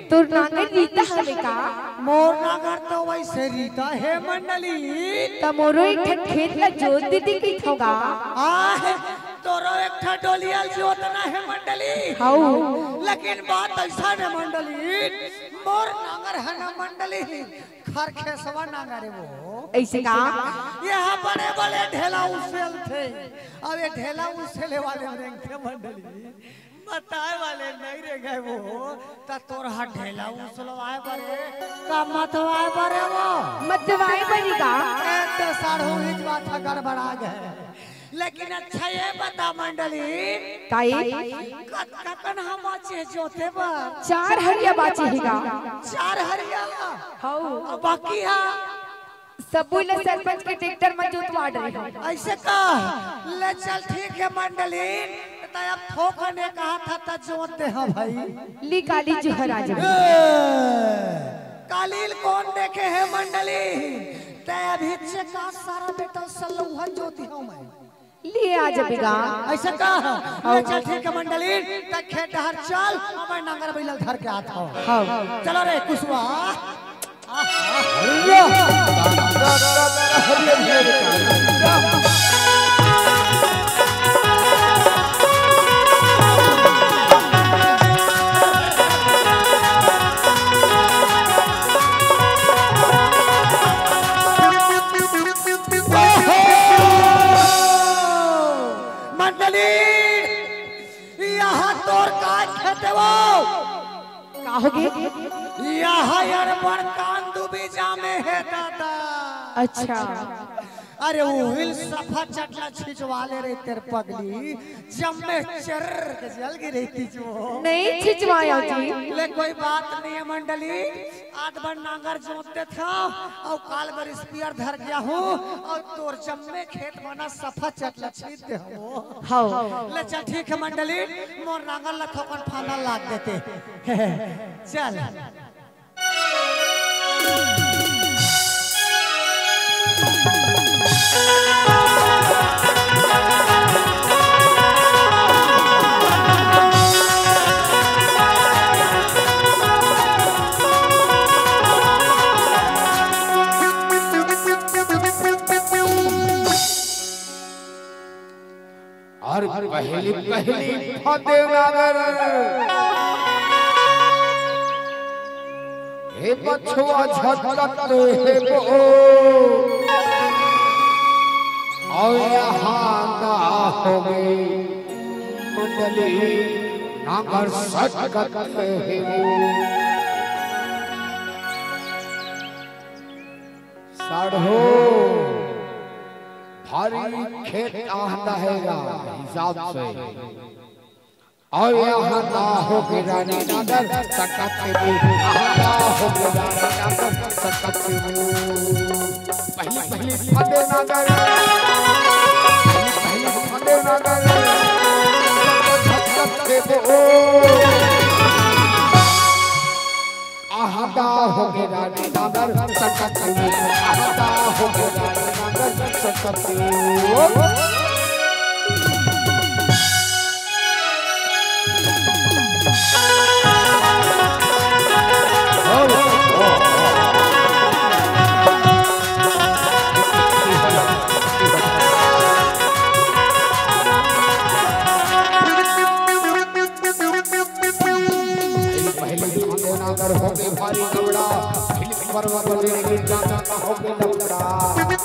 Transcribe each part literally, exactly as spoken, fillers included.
तोर नांगर रीता हवे का? मोर नांगर तो वैसे रीता हे मंडली। त मोरो एक ठन खेत ला जोत देते कहिथव गा। आहे, तोरो एक ठन डोलिया ल जोतना हे मंडली। हऊ। लेकिन बात अइसन हे मंडली, मोर नांगर हे ना मंडली, खरखेसवा नांगर हे वो। अइसे का? एहा बड़े बड़े ढेला उसेलथे, अब ये ढेला उसेले वाले रेंगथे मंडली। बताए वाले नहीं रेंगे वो, त तोर हा ढेला उसलवाए बरे, का मतवाए बरे वो? मतवाए बरी का? ए, त साढ़ू हिच बात ह गड़बड़ा गए। लेकिन अच्छा ये बता मंडली, काई? कतका कन हा बाचे जोते बर? चार हरिया बाचे हे गा। चार हरिया? हऊ। अब बाकी हा? सबो ल सरपंच के ट्रैक्टर म जोतवा डरे हव। अइसे का? ले चल, ठीक हे मंडली, त अब थोकन ए कहा था त जोत दे हा भाई। ली काली जुहर आ जाए। ए, काली ल कोन देखे हे मंडली? तैं अभी चेका सारा बेटा सल्लौहन जोती हूँ मैं। ले आ जबे गा। अइसे का? ले चल, ठीक हे मंडली, त खेत डहर चल, अब मैं नांगर बइला ल धर के आत हूँ। हव। चलो रे कुसवा। मंडली, एहा तोर का खेत हे वो? का होगे? एहा यार बड़ कांदू बीजा में हे दादा। अच्छा। अरे उहिल सफा चटला छिंचवा ले रे तेर पगली, जम्मे चर के जल गिरे तिजो। नहीं छिंचवाया जी। ले कोई बात नहीं हे मंडली, आज बर नांगर जोत देथव अउ काल बर स्पीयर धर गया हूँ अउ तोर जम्मे खेत मना सफा चटला छींच दे हूँ। हव। ले चल ठीक हे मंडली, मोर नांगर ला थोकन फांदा लाग देते। चल। अउ पहली पहली फंदे नांगर, हे बछवा झटकत हे वो, अउ एहा गा होगे मंडली नांगर सटकत हे वो। साढ़ो भारी खेत आहता हे गा हिसाब से। अउ एहा गा होगे रानी नांगर सटकत हे वो, एहा गा होगे रानी नांगर सटकत हे वो। पहली पहली फंदे नांगर, पहली पहली फंदे नांगर, सटकत हे वो। एहा गा होगे रानी नांगर सटकत हे वो, एहा गा होगे रानी नांगर सटकत हे वो। पहली फंदे नांगर होगे भारी लफड़ा, फिर परवा बने गिर जाता होगे लफड़ा। पहली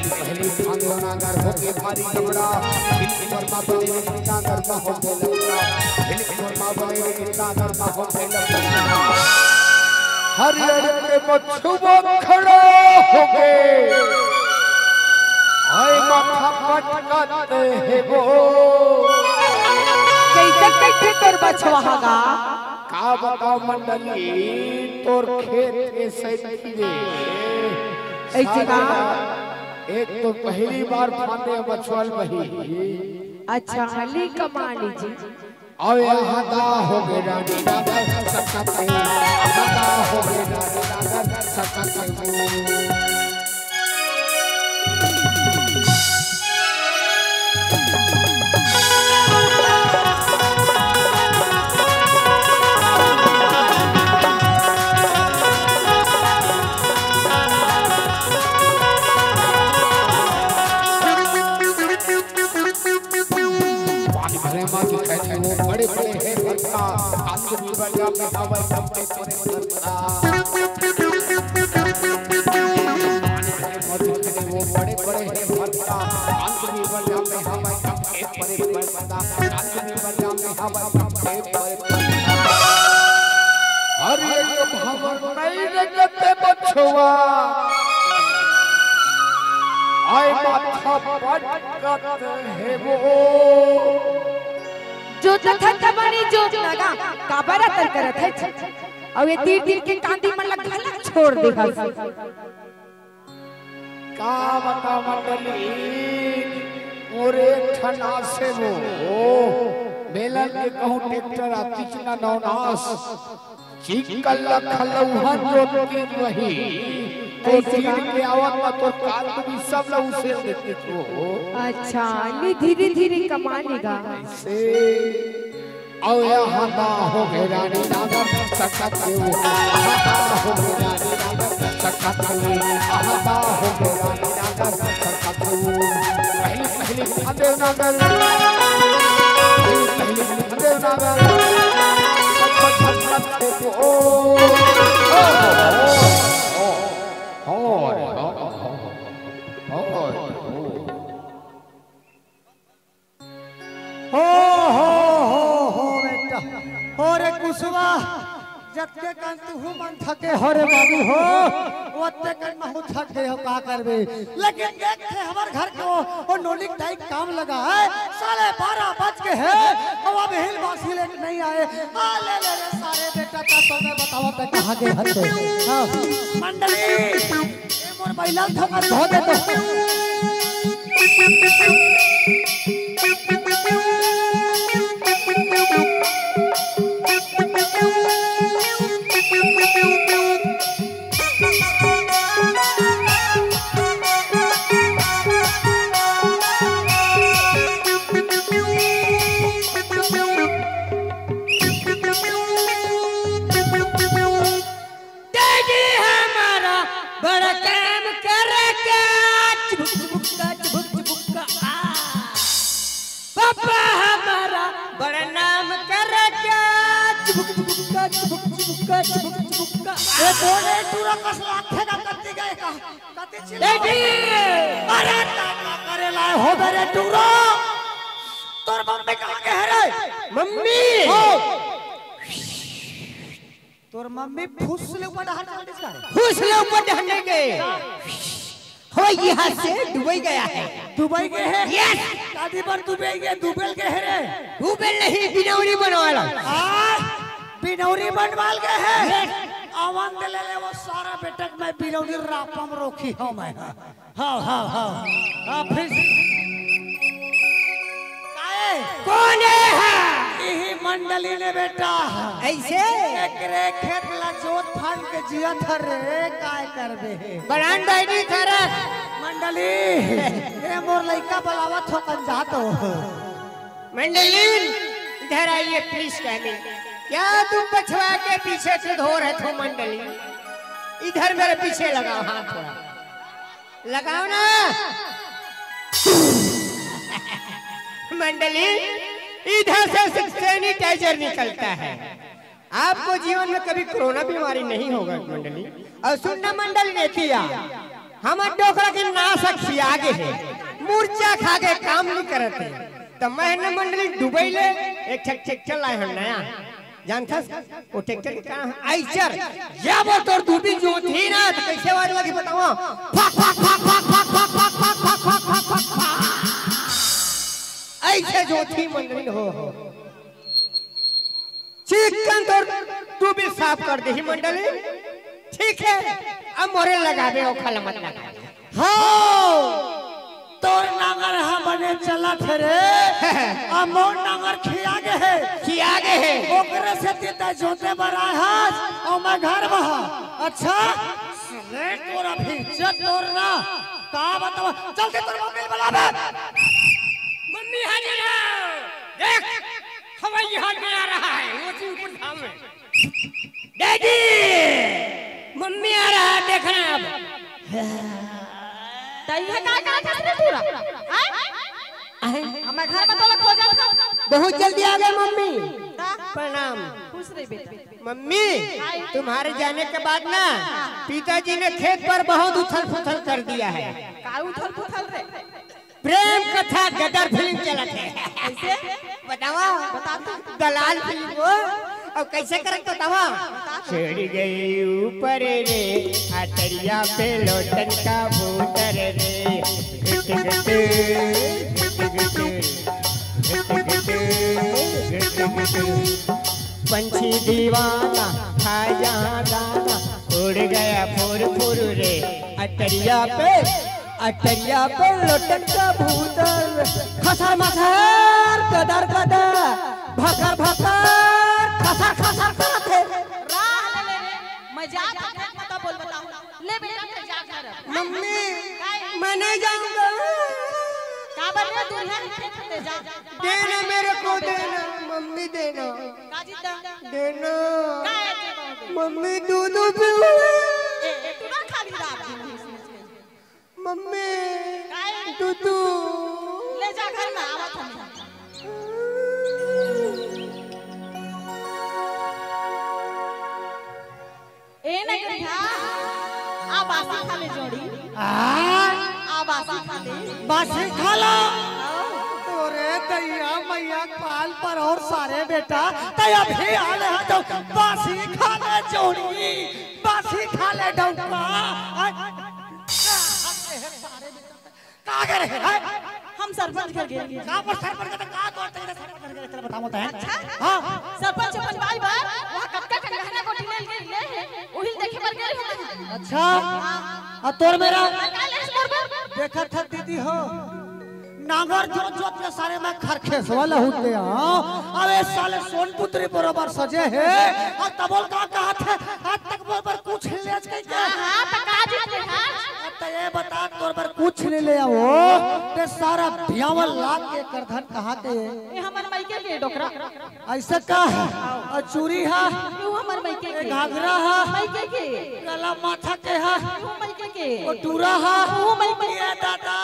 पहली फंदे नांगर होगे भारी लफड़ा, फिर परवा बने गिर जाता होगे लफड़ा। फिर परवा बने गिर जाता होगे लफड़ा। हरियर के बछवा खड़ा होगे, आय माथा पटकत हे वो। कइसे कइसे तोर बछवा हा गा? का बताओ मंडली, तोर खेत के सैती रे। अइसे का? एक तो पहली बार फांदे बछवा ल बही। अच्छा, हली कमा लीजिए। अउ एहा गा होगे रानी नांगर सटकत हे, एहा गा होगे रानी नांगर सटकत हे। बड़े बड़े हे भरता, कांत भी बजा में हवा सबके परे भरता। बड़े बड़े हे भरता, कांत भी बजा में हवा सबके परे भरता। कांत भी बजा में हवा सबके परे भरता। हर एक भवन नहीं लगते बछवा, आय माथा पटकत हे वो। जोतत हन त बने जोत लगा, काबर अतल करत हे? अउ ये तीर तीर के कांदी मन ल घला छोड़ दे हस। का बता मंडली, मोरे ठना से वो बेलन के कहूँ ट्रैक्टर आ किचना नौनास। चिक्कल ल खलौहन जोतती रही, तो चीर के आवत म तोर काल भी सब ल उसेल देती हो। अच्छा, नी धीरे धीरे कमा लेगा। से, अउ यहाँ बा हो गे रानी नागर, सकत के वो। यहाँ बा हो गे रानी नागर, सकत के वो। यहाँ बा हो गे रानी नागर, सकत के वो। पहली, पहली, अंदर नागर। पहली, पहली, अंदर नागर। ओ, ओ, ओ, ओ, ओ। हो, हो, हो, हो, बेटा। हो रे कुसवा, जतके कन तुहू मन थके हो रे बाबू हो, ओतके कन महू थक गे हो, का करबे? लेकिन देख के हमर घर के वो, वो नोनी के दाई काम लगा है, साले बारह बज के हे, अउ अभी हिल बासी लेके नहीं आए। आ, ले, ले रे सारे बेटा, का तो मैं बतावत हे कहाँ गे हते। हाँ, मंडली, ए मोर बैला ल धो दे तो। डैडी हमारा बड़ा काम करे के, चुबुक चुबुक का, चुबुक चुबुक का, आ। पापा हमारा बड़ा नाम करे के, चुबुक चुबुक का, चुबुक चुबुक का, चुबुक चुबुक का, आ। ए, कौन है टूरा कस लाखे का कत्ती गए का? कत्ती चिल्ला? डैडी! अरे, का, का करे लाए हो मेरे टूरा? तोर मम्मी कहाँ गए रे? मम्मी! ओ! तोर मम्मी फुस ले ऊपर डहर चल दिस का रे? फुस ले ऊपर डहर नहीं गए। हो, यहाँ से दुबई गया है। दुबई गए है? Yes। शादी पर दुबई गए, दुबई गए है रे। दुबई नहीं, बिनौरी बनवाला। आ, बिनौरी बनवाल गए है? Yes। आवाज दे ले, ले वो सारा बेटक मैं बिनौरी रापम रोकी हूँ मैं। हाँ, हाँ, हाँ। हाँ, फिर से। काए? कौन है? इही मंडली ने बेटा। ऐसे? एकरे खेत ला जोत फान के जिया थर रे, काय करबे? बड़ान बैठी थर। मंडली, ए मोर लइका बलावत हो, कन जात हो। मंडली, इधर आइए please कहनी। क्या तुम बछवा के पीछे से धो रहे हो मंडली? इधर मेरे पीछे लगाओ हाथ थोड़ा। लगाओ ना। मंडली, इधर से सिर्फ sanitizer निकलता है। आपको जीवन में कभी कोरोना बीमारी नहीं होगा मंडली। अउ सुन ना मंडली, देखिया, हमर डोकरा के नासा खिया गे हे, मुरचा खा के काम नहीं करत हे। त मैं न मंडली दुबई ले एक ठक ट्रैक्टर लाए हन नया। जानथस? वो ट्रैक्टर के का नाम हे? आइचर। या वो तोर दूबी जोतही ना, त कैसे आवाज लगी बतावा? Fuck, fuck, fuck. ऐसे जोतही मंडली हो, हो। चिक्कन तोर दूबी साफ कर देही मंडली। ठीक है, अब मोरे लगाबे, ओखर ला मत लगाबे। हाँ, तोर नांगर हा बने चलत हे रे। आ मोर नांगर खिया गे हे। खिया गे हे। ओकरे सेती तैं जोते बर आए हस, अउ मैं घर म हा। अच्छा, ले तोर अभी इज्जत तोर ना। का बतावा? चल के तोर मम्मी ल बलाबे। मम्मी हाजिर हे। देख, हवाई जहाज में आ रहा है, वो ऊपर धाम में। डैडी, मम्मी आ रहा है, देखना अब। त इहाँ का करत हस रे टूरा? आय? आय? अब मैं घर में तोला खोजत हँव। बहुत जल्दी आ गए मम्मी। प्रणाम। खुश रहे बेटा। मम्मी, तुम्हारे जाने के बाद ना पिताजी ने खेत पर बहुत उथल पुथल कर दिया है। का उथल पुथल रे? प्रेम कथा गदर फिल्म चलत है। कैसे? बतावा। बता तो। दलाल फिल्म वो। और कैसे करत बतावा। चढ़ गई ऊपर रे, अटरिया पे लोटन का भूतर रे। घुट घुट, घुट घुट, घुट घुट, घुट घुट। पंछी दीवाना खाए जहाँ दाना, उड़ गया फुर फुर रे। अटरिया पे, अटरिया पे लोटन का भूतर। खसर मसर, कदर कदर, भकर भकर, खसर खसर करत हे। राह ले ले रे, मैं जात हूँ, खेत मत बोल बताऊँ। ले बेटा, ते जा घर अब। मम्मी, काय? मैं नहीं जाऊंगा। का बोल रहे? दूरिया नहीं खेत ते जा। देना मेरे को, देना, मम्मी देना। का जीता? देना। काय जीता? मम्मी दूध पीऊँ। ए, ए, तू ना खाली रात दिन ही सोच के। मम्मी, काय? दूध। ले जा घर में, आवत हम। ए नगरिया, आ बासी खा ले जोड़ी। आ? आ बासी खा ले। बासी खा लो। आओ। तोरे दैया मैया पाल पर और सारे बेटा, तै अभी आ ले हा तो बासी खा ले जोड़ी, बासी खा ले डौका। आ, सारे बेटा, का करे है? हम सरपंच घर गए। का पर सरपंच का तो का तोर तरीका सरपंच घर गए, चल बताओ तो है। अच्छा? हाँ। सरपंच अपन बाई बार वहाँ कतका कन गहना गोटी ले ले ले है, उहिल देखे बर गए हो। अच्छा। आ तोर मेरा का ले मोर बर? देखत ह दीदी हो, नांगर जोत जोत के सारे मैं खरखेसवा लहुट ले, हाँ। अबे साले सोनपुत्री बरोबर सजे हे, अउ तबोल का कहत हे, आज तक मोर बर कुछ ले आज कहीं के। हाँ, हाँ, त का जीत ले, हाँ? अब त ये बता, तोर बर कुछ नहीं ले आओ, ते सारा ब्यावल लाख के करधन कहाँ के? ये हमर मायके के डोकरा। ऐसा का है? अउ चूरी है? ये हमर मायके के। घाघरा है? मायके के। गला माथा के है? ये मायके के। ओ टूरा है? वो मायके के। ये दादा।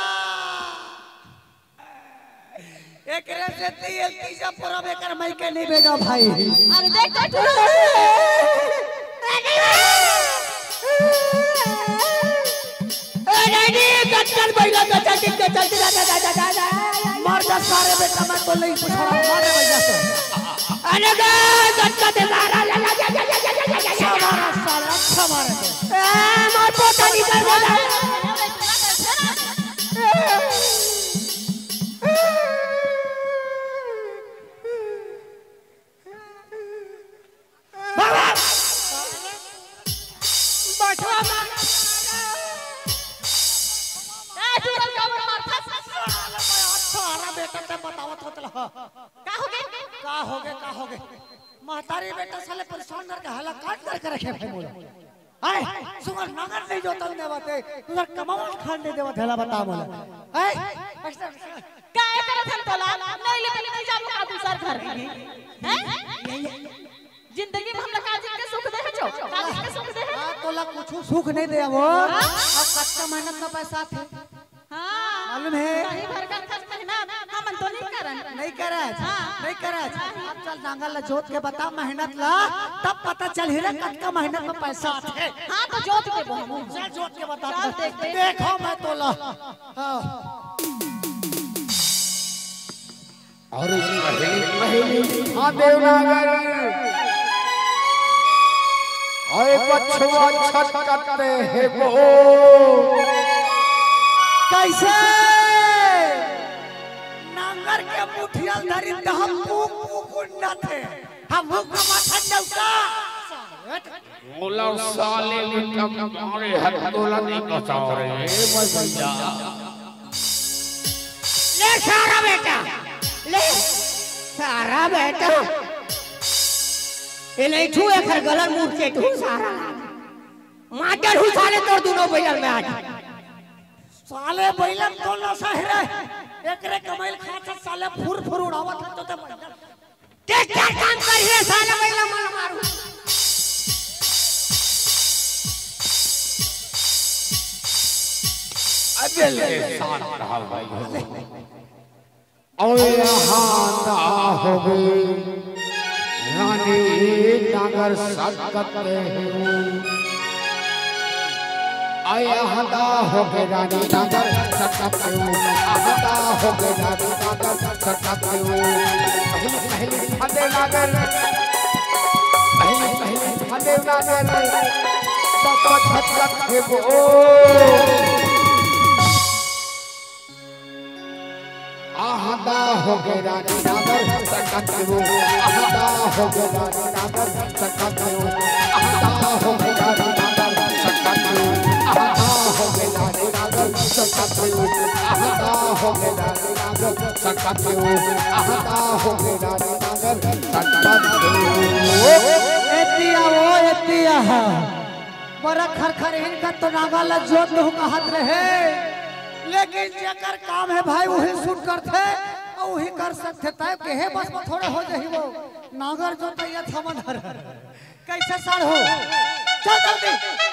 एकरे से तीन तीजा परब एकर मायके नहीं भेजा भाई। अरे देख तो तू। ए, नहीं, नहीं, गचगच बैला, गचगच, गचगच, जा, जा, जा। मर जा सारे बेटा, मैं तो नहीं पूछ रहा हूँ, मार दे भैया से। अरे गे, गचगच दे, ला, ला, ला, ला, जा, जा, जा। अच्छा मारा साला, अच्छा मारा। ए, मार पोता निकल गया। बाबा! बचवा मार। ए, तू लोग का मार, मार, मार। सारा बेटा ते बतावत होत रहा। का हो गए? का हो गए, का हो गए? महतारी बेटा साले परेशान करके हलाकान करके रखे भाई मोला। आय, सुगर नगर नहीं जोतन देवत हे, तुझर कमावन खान नहीं देवत हे, ला बता मोला। आय, काहे करत हन तोला? नहीं ले, नहीं जाबो का दूसर घर में? हैं? जिंदगी में हमला काजी के सुख दे हे जो? काजी के सुख दे हे? हाँ, तोला कुछ सुख नहीं दे वो। हाँ? अब कच्चा मेहनत का पैसा थे। हाँ। मालूम है? सही भर का खस मेहनत हमन तो नहीं करन। नहीं करज, हाँ। नहीं करज। अब चल नांगल ला जोत के बता मेहनत ला, तब पता चलही रे कतका मेहनत में पैसा आथे। हाँ, तो जोत के वो हम। चल जोत के बता। चल देखते। देखो मैं तोला। हाँ। अरे पहली, पहली, हाँ देवनागर। अरे पछवा छटकते हे वो। कैसे? नांगर के मुठिया धरी त हम पूक पूक उन्नत हे। हम हुक्म माथा नौका। मोला साले बेटा मारे हर तोला नहीं बचाओ रे, ए भैया। ले सारा बेटा, ले सारा बेटा। ए नहीं छू, एकर गलन मुड़ के तू सारा। मार डारहूँ साले तोर दुनो बैलन में आज। साले बैलन तो नशा हे रे, एकरे कमाइल खात साले फुर फुर उड़ावत हे तो ते बैलन। ट्रैक्टर काम करिए साले बैलन मन मारू। अबे ले शांत रहा भाई। अउ यहाँ ना होगे रानी नागर सकत हे। आय हदा होगे रानी नागर सकत हे। हदा होगे रानी नागर सकत हे। पहली पहली फंदे नागर, पहली पहली फंदे नागर, पापा खटकत हे वो। आहदा होगे रानी नागर सकत हे वो। आहदा होगे रानी नागर सकत हे वो। आहदा होगे रानी नागर सकत हे वो। आहदा होगे रानी नागर सकत हे वो। आहदा होगे रानी नागर सकत हे वो। आहदा होगे रानी नागर सकत हे वो। एतिया वो एतिया। बड़ा खरखर इनका तो नागर ला जोत दो कहत रहे, लेकिन जेकर काम हे भाई वही सुट करथे अउ वही कर सकथे। तय केहे बस में थोड़े हो जाही वो। नागर जोतइया थमन हर कैसे साढ़ू। चल जल्दी।